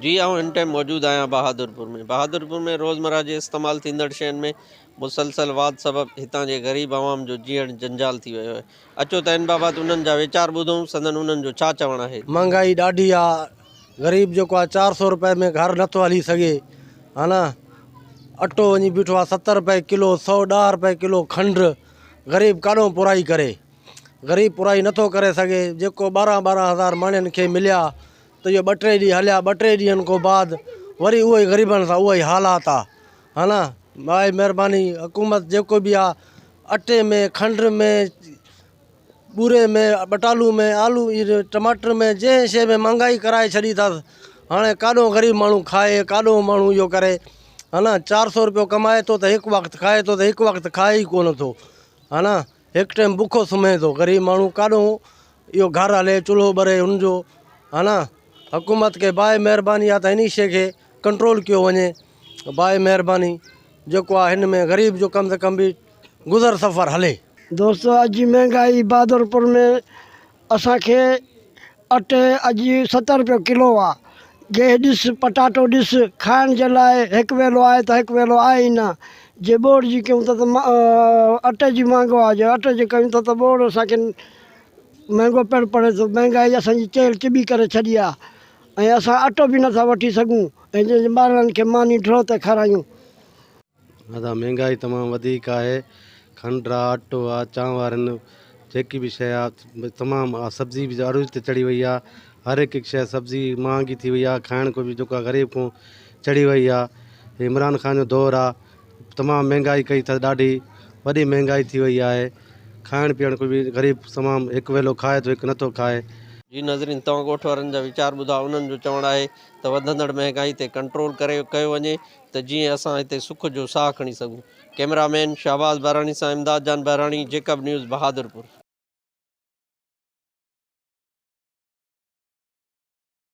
جي آئون هن ٽائيم موجود آهيان بهادرپور ۾ بهادرپور ۾ روزمره جي استعمال ٿيندڙ شين ۾ مسلسل واڌ سبب هتان جي غريب عوام جو جيئڻ جنجال ٿي ويو آهي اچو ته ان بابت انهن جا ويچار ٻڌون سندن انهن جو ڇا چوڻ آهي. مھانگائي ڏاڍي آ غريب جيڪو آ 400 روپئي ۾ گھر نٿو ھلي سگھي ھا نه اٽو وڃي بيٺو آ 70 روپئي ڪلو 110 روپئي ڪلو کنڊ غريب ڪاڏو پورائي ڪري غريب پورائي نٿو ڪري سگھي جيڪو ٻارهن ٻارهن ھزار ماڻھن کي مليا ته اهو ٻه ٽي ڏينهن هليا ٻه ٽي ڏينهن کان بعد وري اهو ئي غريبن سان اهو ئي حالات آ ها نه مائي مهرباني حڪومت جيڪو به آ اٽي ۾ کنڊ ۾ ٻوري ۾ ٻٽالو ۾ آلو ٽماٽر ۾ جنهن شي ۾ مهانگائي ڪرائي ڇڏي اٿس هاڻي ڪاڏو غريب ماڻهو کائي ڪاڏو ماڻهو اهو ڪري ها نه 400 روپيو ڪمائي ٿو ته هڪ وقت کائي ٿو ته هڪ وقت کائي ئي ڪونه ٿو ها نه هڪ ٽيم بکو سمهي ٿو غريب ماڻهو ڪاڏو اهو گهر هلي چلهو ٻري هن جو ها نه حڪومت کي باء مهرباني آ ته انهي شي کي ڪنٽرول ڪيو وڃي باء مهرباني جيڪو آ هن ۾ غريب جو ڪم سي ڪم به گذر سفر هلي. دوستو اڄ جي مهنگائي بهادرپور ۾ اسان کي اٽي اڄ 70 روپيو ڪلو آ گيهه ڏس پٽاٽو ڏس کائڻ جي لاء هڪ ويلو آهي ته هڪ ويلو آهي ئي نه جي ٻوڙ جي ڪيون ٿا ته اٽي جي مهانگو آ جي اٽي جي ڪيون ٿا ته ٻوڙ اسان کي مهنگو پڻ پڙي ٿو مهنگائي اسان جي چيلهه چٻي ڪري ڇڏي آ ۽ اسان اٽو به نٿا وٺي سگهون ۽ جنهن جي ٻارڙن کي ماني ڍرو تي کارايون. ادا مهنگائي تمام وڌيڪ آهي کنڊ آ اٽو آ چانور آهن جيڪي به شيء آ تمام آ سبزي به عروج تي چڙهي وئي آ هر هڪ هڪ شيء سبزي مهانگي ٿي وئي آ کائڻ کان به جيڪو آ غريب کان چڙهي وئي آ هي عمران خان جو دور آ تمام مهنگائي ڪئي اٿس ڏاڍي وڏي مهنگائي ٿي وئي آهي کائڻ پيئڻ کان به غريب تمام هڪ ويلو کائي ٿو هڪ نٿو کائي. جي ناظرين توهان ڳوٺ وارن جا ويچار ٻڌا انهن جو چوڻ آهي ته وڌندڙ مهنگائي تي ڪنٽرول ڪري ڪيو وڃي ته جيئن اسان هتي سک جو ساهه کڻي سگهون. ڪئميرا مين شهباز بهراڻي سان امداد جان بهراڻي، جيڪب نيوز، بهادرپور.